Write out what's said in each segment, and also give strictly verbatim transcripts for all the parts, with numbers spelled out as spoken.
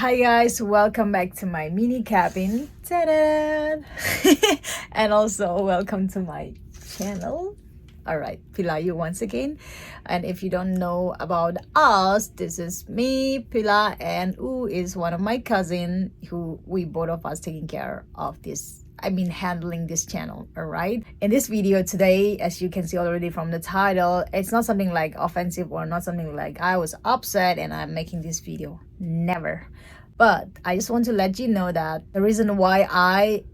Hi guys, welcome back to my mini cabin. Ta-da! And also welcome to my channel. All right, Pila you once again. And if you don't know about us, this is me, Pila, and U is one of my cousin who we both of us taking care of this, I mean, handling this channel, all right? In this video today, as you can see already from the title, it's not something like offensive or not something like I was upset and I'm making this video. Never. But I just want to let you know that the reason why I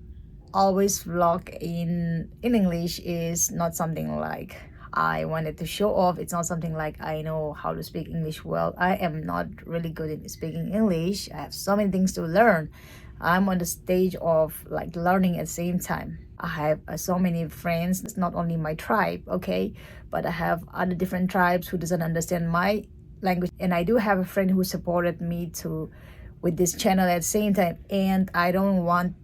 always vlog in, in English is not something like I wanted to show off. It's not something like I know how to speak English well. I am not really good in speaking English. I have so many things to learn. I'm on the stage of, like, learning at the same time. I have, uh, so many friends. It's not only my tribe, okay, but I have other different tribes who doesn't understand my language. And I do have a friend who supported me to with this channel at the same time, and I don't want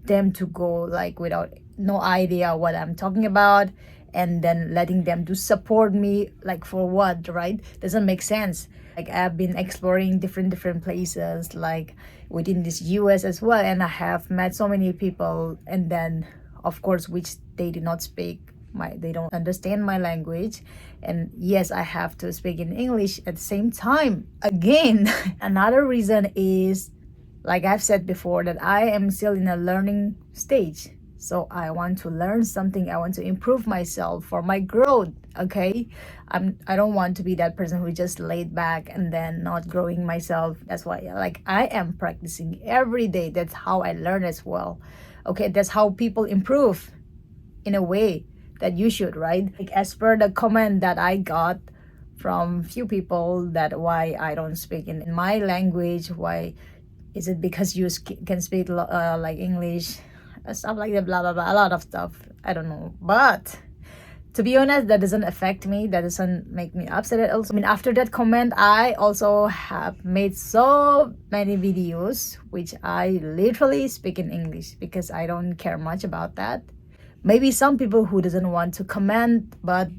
them to go, like, without no idea what I'm talking about, and then letting them to support me, like, for what, right? Doesn't make sense. Like, I've been exploring different, different places, like, within this U S as well, and I have met so many people, and then, of course, which they did not speak my, they don't understand my language. And yes, I have to speak in English at the same time. Again, another reason is, like I've said before, that I am still in a learning stage. So I want to learn something. I want to improve myself for my growth, okay? I'm, I don't want to be that person who just laid back and then not growing myself. That's why, like, I am practicing every day. That's how I learn as well. Okay, that's how people improve in a way that you should, right? Like, as per the comment that I got from few people, that why I don't speak in, in my language, why is it because you sk- can speak lo- uh, like English, uh, stuff like that, blah blah blah, a lot of stuff. I don't know, but to be honest, that doesn't affect me. That doesn't make me upset at all. I mean, after that comment, I also have made so many videos which I literally speak in English because I don't care much about that. Maybe some people who doesn't want to comment, but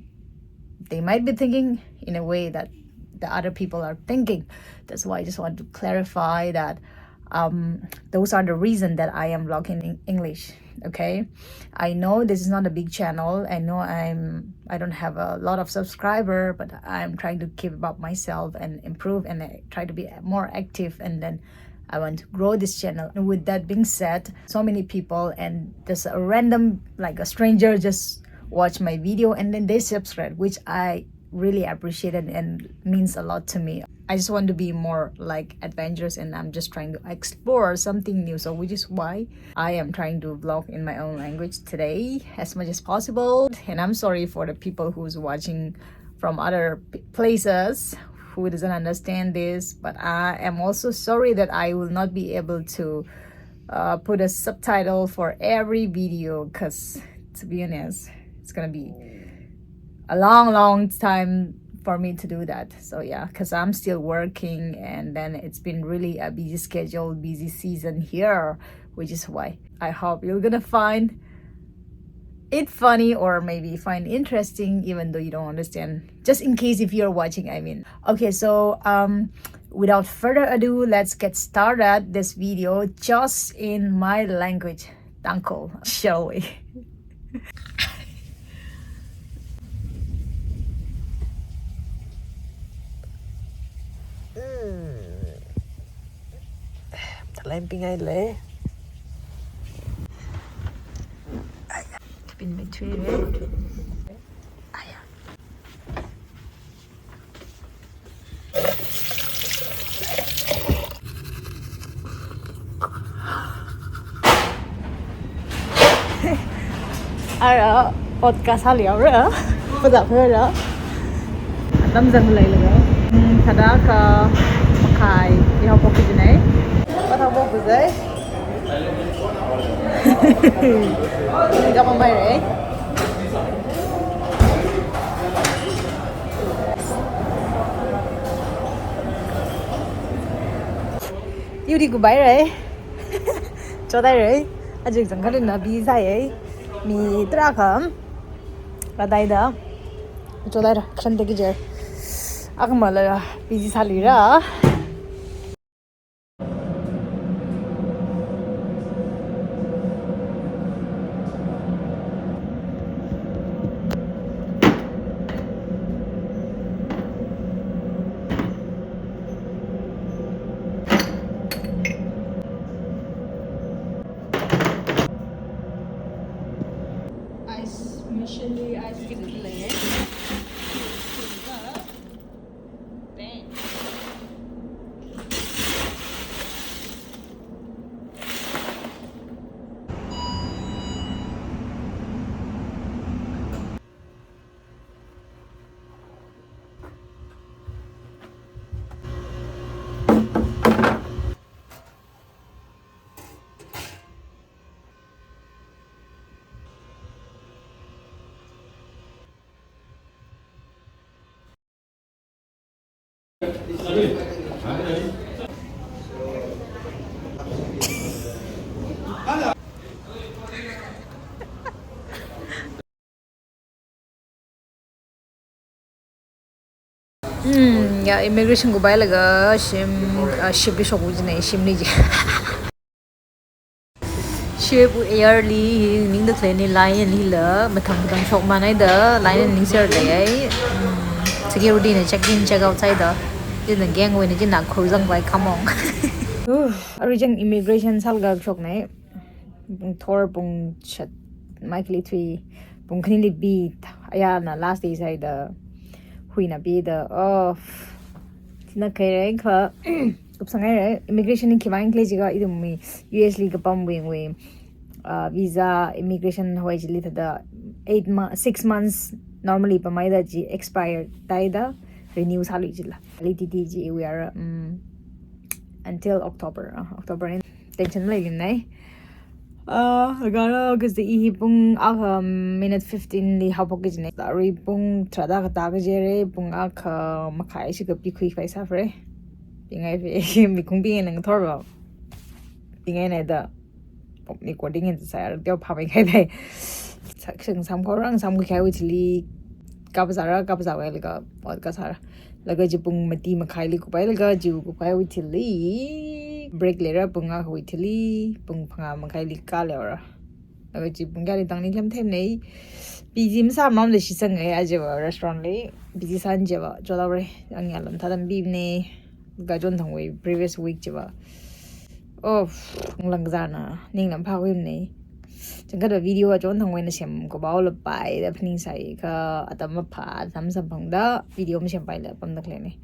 they might be thinking in a way that the other people are thinking. That's why I just want to clarify that, um, those are the reason that I am vlogging in English. Okay, I know this is not a big channel. I know I'm I don't have a lot of subscriber, but I'm trying to keep up myself and improve and, uh, try to be more active, and then I want to grow this channel. And with that being said, so many people and just a random, like, a stranger just watch my video and then they subscribe, which I really appreciate it and means a lot to me. I just want to be more, like, adventurous, and I'm just trying to explore something new. So which is why I am trying to vlog in my own language today as much as possible. And I'm sorry for the people who's watching from other p- places who doesn't understand this, but I am also sorry that I will not be able to, uh, put a subtitle for every video, because, to be honest, it's gonna be a long, long time for me to do that. So yeah, because I'm still working, and then it's been really a busy schedule, busy season here, which is why I hope you're gonna find it funny or maybe find interesting, even though you don't understand. Just in case if you're watching, I mean. Okay, so, um, without further ado, let's get started this video just in my language, Tangkhul, shall we? Talemping ai le. Bin mai thui re. Aya. Ara podcast hali aura. Pada phara. Atam zang lai laga. Hmm, thada kha makhai. Iha pok jinai. Pada pok buzai. Ini kapamai re. Yuri gubai re. Chodai re. Ajik zangkar na bi zai re. Mi trakam. Radai da. Chodai ra. Khan de gijer. Akmala busy sali ra. Ya, immigration kupailaga shim, ah, ship li shokhaowa jina, shimli chi. Ship air li ningda khalei ni line hila mathang mathang shokmana da line ningser da ai. Hmm, security na check in check out sāda. China gangway na china khurjang vai khamong. Uh, arui chang immigration sālaga shokna. Pung thor pung shat, mai khali thui, pung khanili pi, ayana last day sāhaida, huina pida, oh, tina khaira kha, kupsang haira, immigration ni khivang khalei jiakha, ithumwui U S li kapam wui, wui, ah, visa, immigration hoi chili thāda, eight mo-, six months normally pamhaida chi expire tāhaida, renew sālui chila. Validity chi we are, um, until October, ah, October in tension maleimana. Ah, gara kasi hi pung akha minute fifteen li haophok kajina. Arui pung tharāda kathā kaji re, pung akha makhai shikha pikhui khavai sāhaira. Pingai fe, mi kung pingai nang thor ba. Pingaina da. Pok ni recording in sa, teo phamei khaida. Sak sing sam khorang sam khuikahaiwui thili. Kapazāra, kapazāwui laga, ot kasāra. Laga chi pung mati makhaili kupailaga chi kuphaiwui thili. Break leira pung akhawui thili, pung phangā makhaili kāleira. Laga chi pung kayāli tangli lemthemna. Busy masāmamda shitsanga aja va restaurant li. Busy sāna chiva, chothaora. Ang yalam thāda pimana. Kachon thangwui previous week chiva. Oh, ngalāng kazāna, ninglam phākhuimana. Changkhat va video kachon thangwui na semkhuiba lapai da phaningsai kha atam maphā, atam samphangda video masempaila pamda khaleina.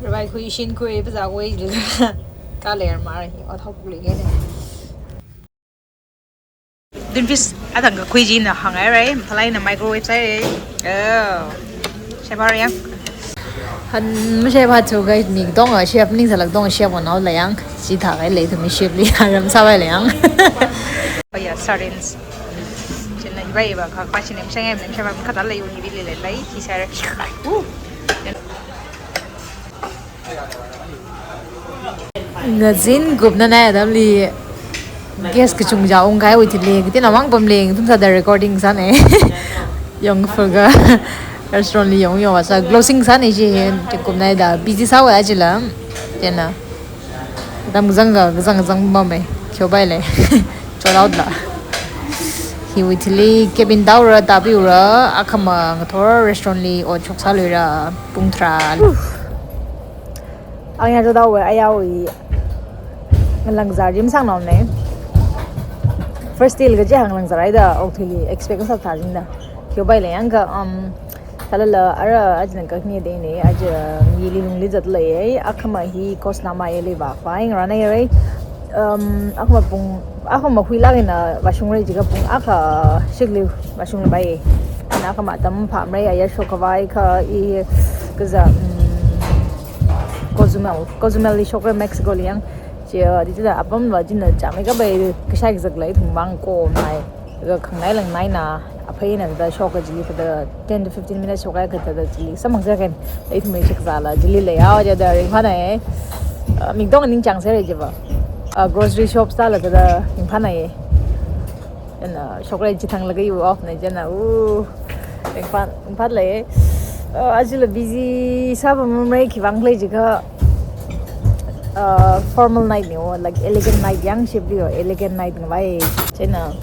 Ravai khui, shin khui, pazā khui, ka ler mar hi, o thok khui kene. Tin fish athang kakhui china hānghaira, mathālāk eina microwave sāhaira. Oh. Sheba yang. Han masheba chu guys, mi katonga chef ningsālāk katonga chef on out la yang. Chi thākahai lei ithumwui chef li aram sāvai la yang. Oh yeah, sardines. China ibai ba kha kha china mashang em, mashang em kha dal lei uni bili lei lei. Chi sāhaira. Uh. Ngazin kupnanai atamli guest kachungkha ungkahaiwui thili, kateonao mang pamli, ithum sāda recording sāna. Yong Fulga restaurant li yong yong sā, closing sāna chi hin, chi kupnai da, busy sāhaowa chila. China. Atam kazang ka, kazang kazang pamma, kyo bai le. Chot out la. Hiwui thili, cabin tāhaora, tāpihaora, akhama ngathor restaurant li, ot shoksāluira, pung tharā. Ang ya jodao we ayao i ngalāng kazār chi masāngnaona. First day li kaji hāng ngalāng kazār haida, okathuili expect sātha jingda. Kyo bai la yang kha, um, khalala ara ajina kakni de ne, aja yili lungli zat lei, akhama hi course nama yili ba, fine, rana yare. Um, akhama pung, akhama huilāk eina vāshungra jiakha pung akha shikli vāshungbai. Ana akhama atam phāmara, aya shokkhavai kha i kazā, um, Cozumel, Cozumel li shokra Mexico li yang. Chia, di chida apam va china chāmei kapai kashai kazak lei ithum vang ko mai. Kha khangnai langnaina, aphei eina da shok kajili kha da ten to fifteen minutes shokhai kha da chili. Samang sa kan, ithum mai chakzala chili lei yao ja da ringphānai. Ah, mi katonga ningchāng sāra chiva. Ah, grocery shop sālaga da ringphānai. Ana, shokra chithang laga yu off na china, uh, ringphā, ringphālei. Uh, ajala busy sāpamamara, khivang khalei jiakha, uh, formal night ni o, like, elegant night yang ship li o, elegant night ngavai. China,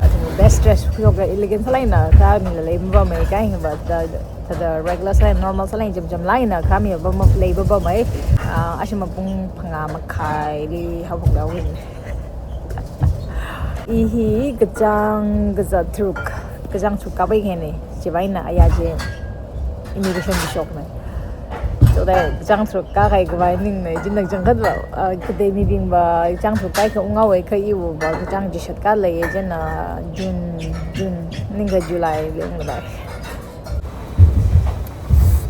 athum best dress khuiyoka elegant sālāk eina, kha mila lei mavāmei kahai va, thāda regular sālāk eina, normal sālāk eina, cham chamlāk eina, kha mila va ma-, lei mavāmei. Uh, ashima pung phangā makhaili haophok da win. I hi kachāng kazā tharuk, kachāng tharuk kapai kene, chiwui vang eina aya chi immigration chi shokna. Chothaida kachāng tharuk kakahai khavai ningna, china kachangkhat va, ah, kade mibing va, kachāng tharuk kaikha unghaowa kha iwui va, kachāng chishat kalei, china June, June, ningkha July li ungda.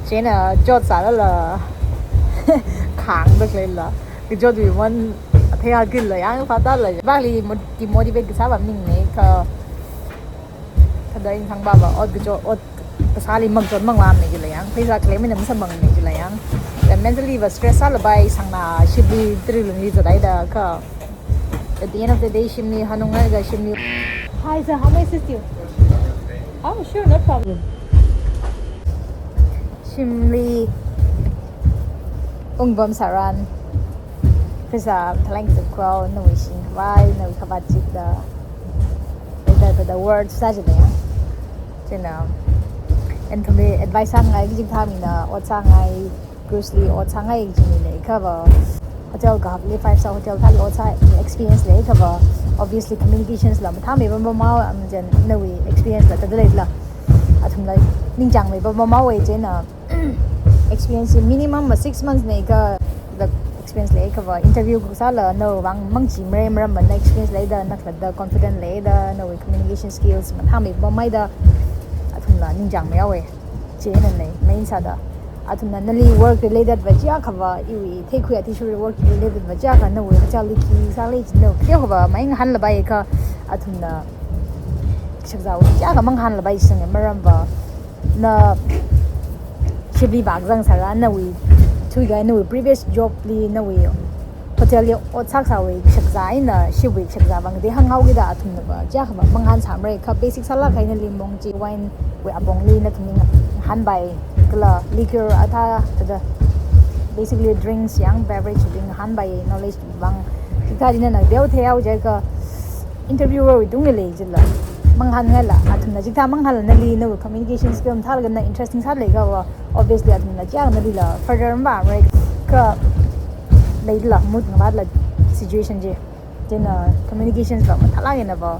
China chotsālala, khāngda khaleila. Kachotwui man, athei akhil la, yang phātāla. Bali mo-, demotivate kasā va maningmana kha, thāda ithang va va, ot kachot, ot kasāli mangchot manglamna jila yang. Pheisā khalei mina masamphangna jila yang. Then mentally va stress sālapai sangna, ship li, trilung li zathaida kha. At the end of the day, shimli hanung ngai ga shimli. Hi, sir. How may I assist you? Oh, sure, no problem. Shimli ungpam tharan, pheisā mathālāk eina kazat khavai, nawui shing khavai, nawui khavāt chida, the, the, the word sāchida ya. Chieina, ithumli advice sāngai kaji thāmina, ot sāngai, cruise li ot sāngai kaji mi leiakhava, hotel kahakli five star hotel thāli ot sā experience leiakhava, obviously communications la mathāmei pam pamhaowa, am, chieina nawui experience la thāda leila, athumla ningchāngmei pam pamhaowa chieina, experience minimum ma six months na ka, the experience leiakhava, interview kasāla nawui vang mangachimara, maramva na experience leida, na khalatta confident leida, nawui communication skills mathāmei pamhaida, athumla ningchāngmei haowa. Chieina na main sāda, athumna nali work related va chiakhava, iwui theikhui athishurli work related va chiakha, nawui hotel li khi sālei chi, nawui kateokhava mangahānlapai akha, athumna shakzā chiakha mangahānlapai sāngai, maramva na shipli vākazang tharan, nawui thuikahai, nawui previous job li, nawui hotel li ot sākasāwui shakzā eina shipwui shakzā vang de hānghaokida, athumnava chiakhava mangahān sāmara, kha basic sālāk kahai nali mong chi wine wui apongli nathumli ngahānpai, kala liquor athā thāda, basically drinks yang, beverage li ngahānpai, knowledge vang. Chikathā china na beo theihaowa jiakha, interviewer wui tungli lei chila, mangahānngaila, athumna chikathā mangahānla nali, nawui communication skill mathālaga na interesting sāda leiakhava, obviously athumna chiakha nalila further mapamara, kha leila mood ngavātla situation chi. Chieina communications va mathālāk einava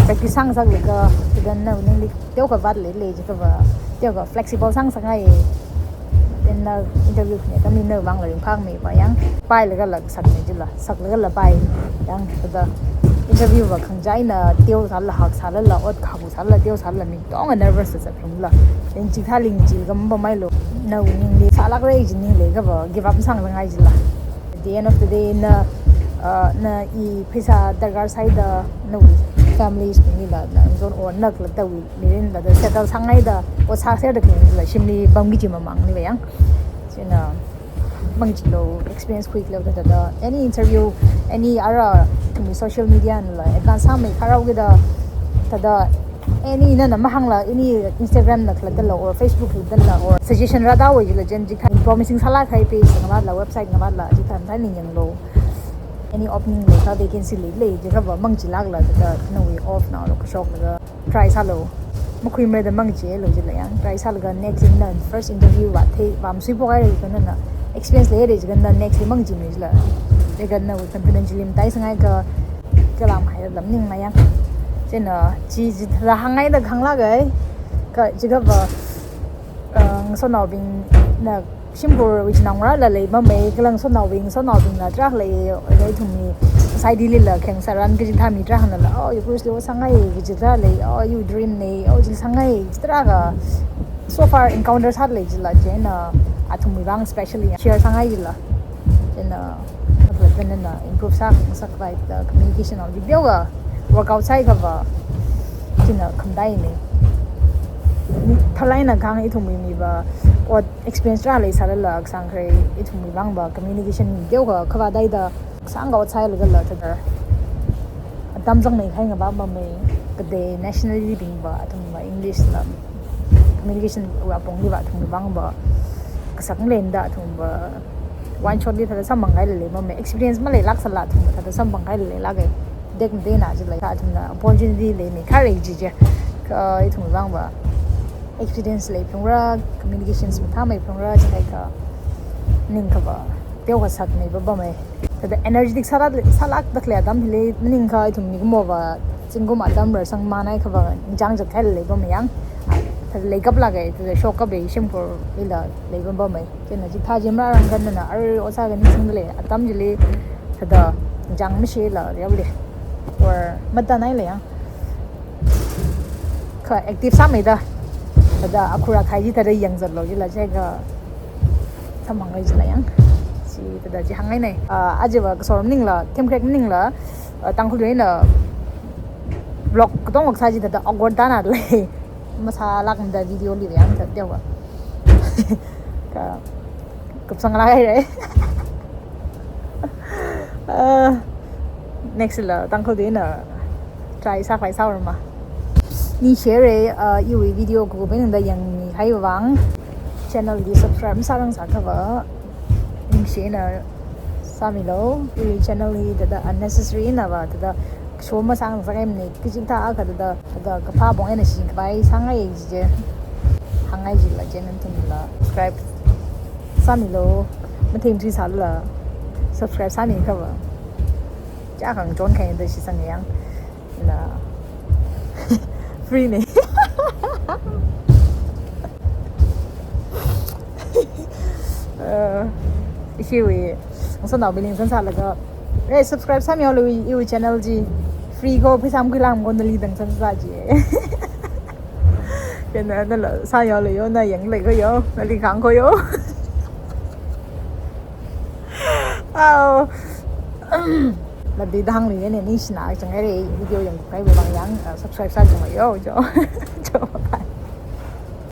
practice sāngasaklaga, chieina nawui ningli teokha vātlei lei jiakhava, teokha flexible sāngasakngai. Chieina interview khami atamli nawui vangla ringphāmeipaiya. Pailagala kasakngai chila, saklagala paiya. Thāda interview va khangachā eina teosālala, haksālala, ot kabu sālala, teosālala, mi katonga nervous sāsā phungla. Chieina chikathā lingchil kampamhailu. Nawui ningli sālākra kaji ning leiakhava give up masāngasakngai chila. At the end of the day, na, uh, na i pheisā darkar sāhaida, nawui families bingli la, na zon or na khalattawui mirinla da settle sāngaida, ot sāserda khalei chila, shimli pam kaji mamangli va yang. Chieina mangacheealu, experience khuikhaleoda thāda, any interview, any ara, ithumwui social media nala advance sāmeikharhaokida, thāda, any nana mahāngla, any Instagram na khalattala or Facebook khalattala or suggestion rāda haowa chila, chieina chikathā promising sālāk kahai page ngavātla, website ngavātla, chikathā mathālāk eina yanglu. Any opening leiakha, vacancy leilei jiakhava mangacheelākla thāda, nawui off naolu kashoklaga try sālu. Makhuimarada mangacheealu chila yang, try sālaga next in na first interview va thei, va masuiphok haira jiakha nana experience leira jiakha na next li mangacheemei chila. Jiakha nawui confidentially matai sāngai kha, kala mahai lam ning na yang. Chieina chi, chithāda hāngngaida hānglāka. Kha jiakhava, uh, ngasotnaobingna shimkhurwui chinaongarāla leipamei, kala ngasotnaobing, ngasotnaobingla tarākha lei, ithumwui society lila kheng tharan kachikathā mi tarākhanala, oh, i cruise li ot sāngai kaji tarākha lei, oh, iwui dream nei, oh, chi sāngai kaji tarākha so far encounter sāda lei chila, chieina athumwui vang specially share sāngai chila. Chieina khalattana improve sāngasakpai, the communication of video ga workout sāhaiakhava, china khamatainei. Thalai eina kahāng ithumwui miva ot experience tarākha leisālala, kasāngkharei ithumwui vangva communication teokha khavāt haida, kasāngkha ot sāhailagala thāda atam zangmeikahai ngavāpamei, kathāda nationality bingva athumva English la communication wui apongli va athumwui vangva kasak maleimada athumva one shot li thāda samphangkahaila leipamei, experience maleilāksāla athumva thāda samphangkahaila leilāka. Tekmateina chila kha athumna opportunity leimeikharei kaji chi. Kha ithumwui vangva experience leiphalungra, communications mathāmeiphalungra, chihaiakha ningkhava teokha sakmei papamei. Thāda energetic sālāk, sālākda khalei atam hili maningakha ithum mikumova zingkum atam rāsangmānhaiakhava ningchāng zatkahaila leipamei yang. Thāda leikaplāka, thāda shokkapa shimkhurlila leipampamei. Chieina chikathā chi marārangan nana arui ot sākha ningsingda lei atam chili thāda ningchāng mashila yaole. Or matānhaila yang. Kha active sāmeida, thāda akhura khai chi thāda yangzatlu chila, chihaiakha samphangkahai chila yang. Chi thāda chi hāngngainei. Ah, ajava kasor maningla, themkharek maningla, ah, Tangkhul eina vlog katonga kasā chi thāda awkward tānda lei. Masālākmada video li yang thāda teokha. Kha kupsanglāk haira. Uh, next la Tangkhul eina try sākhavai sāhaorama. Ningshire, uh, iwui video kakup eina da yangmihai vang. Channel li subscribe masārangasakhava, ningshina sāmilu. Iwui channel li thāda unnecessary nava thāda show masāngasakngaimana, kachikathā akha thāda, thāda kaphā pong eina shikhavai sāngai chi chi. Hāngngai chila channel thumla subscribe sāmilu. Mathemchi sālala subscribe sāmikhava, chākhang chon khaida shisangyang. Na free na. Uh, ishiwui ngasotnaobingli ngasan sālaga, eh, subscribe sāmilu iwui channel chi. Free ko, pheisā makhuilamko, nali dang san sā chi. Kha na, nala sāmilu yo, na yanglei ko yo, nali khang ko yo. Au. Labi dangli ne, ningshina chang re, video yangkahai vang yang, uh, subscribe sāchunglu yo, cho. Cho, bye.